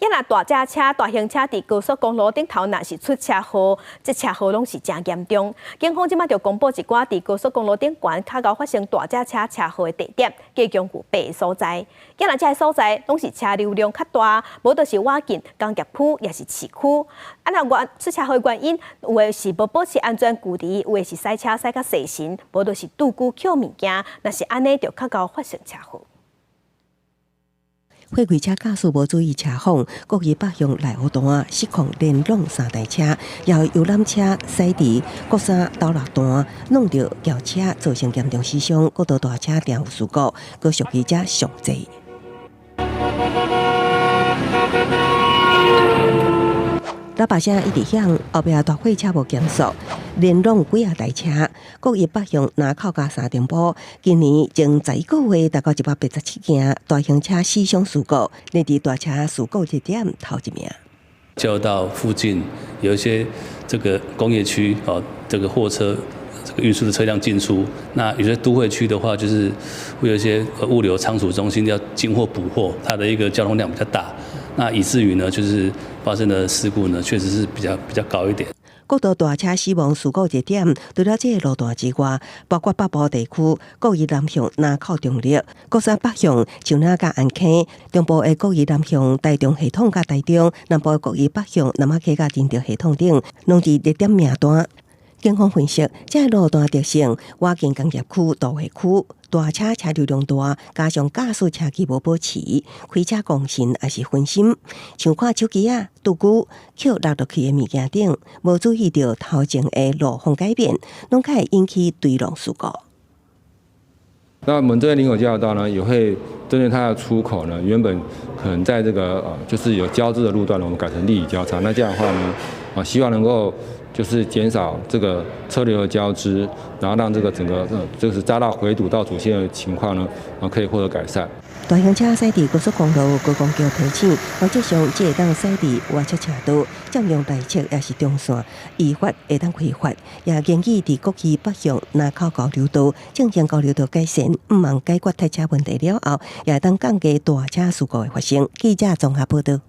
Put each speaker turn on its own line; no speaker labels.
今仔大隻車、大型車佇高速公路頂頭，若是出車禍，這車禍攏是誠嚴重。警方這馬就公布一寡佇高速公路頂懸較𠢕發生大隻車車禍的地點，計共有八個所在。今仔這个所在攏是車流量較大，無就是倚近工業區，抑是市區。啊，若原出車禍原因，有的是無保持安全距離，有的是駛車駛較細神，無就是拄久抾物件，若是按呢，就較𠢕發生車禍。
貨櫃車駕駛無注意車況，國二北向內湖段失控連挵三台車，予遊覽車駛佇國三斗六段，挵著轎車，造成嚴重死傷，國道大車定有事故，閣屬於遮上濟。喇叭聲一直響，後壁大貨車無減速，連挵幾仔台車。國一北向林口佮三重埔，今年前11個月達到187件大型車死傷事故，列佇大車事故熱點頭一名。
交流道附近有一些這個工業區哦，這個貨車這個運輸的車輛進出，那有些都會區的話，就是會有一些物流倉儲中心要進貨補貨，它的一個交通量比較大，那以至於呢，就是發生的事故呢，確實是比較高一點。
國道大車死亡事故熱點，除了這個路段之外，包括北部地區國一南向林口中壢、國三北向樹林佮安坑、中部的國一南向台中系統佮台中、南部的國一北向南仔溪佮仁德系統等，攏佇熱點名單。警方分析，這個路段特性，倚近工業區、都會區，大車車流量大，加上駕駛車距無保持，開車講神抑是分心，像看手機仔、拄久抾落落去的物件等，無注意著頭前的路況改變，攏較會引起追撞事故。
那我們這邊林口交流道呢，也會針對它的出口呢，原本可能在這個就是有交織的路段呢，我們改成立體交叉。那這樣的話呢，啊，希望能夠就是減少這個車流的交織，然後讓這個整個就是匝道回堵到主線的情況呢，啊，可以獲得改善。
大型車駛佇高速公路高架橋提醒，原則上只會當駛佇外側車道，佔用內側抑是中線，依法會當開罰。也建議佇國二北向林口交流道進行交流道改善，毋茫解決塞車問題了後，也會當降低大車事故的發生。記者綜合報導。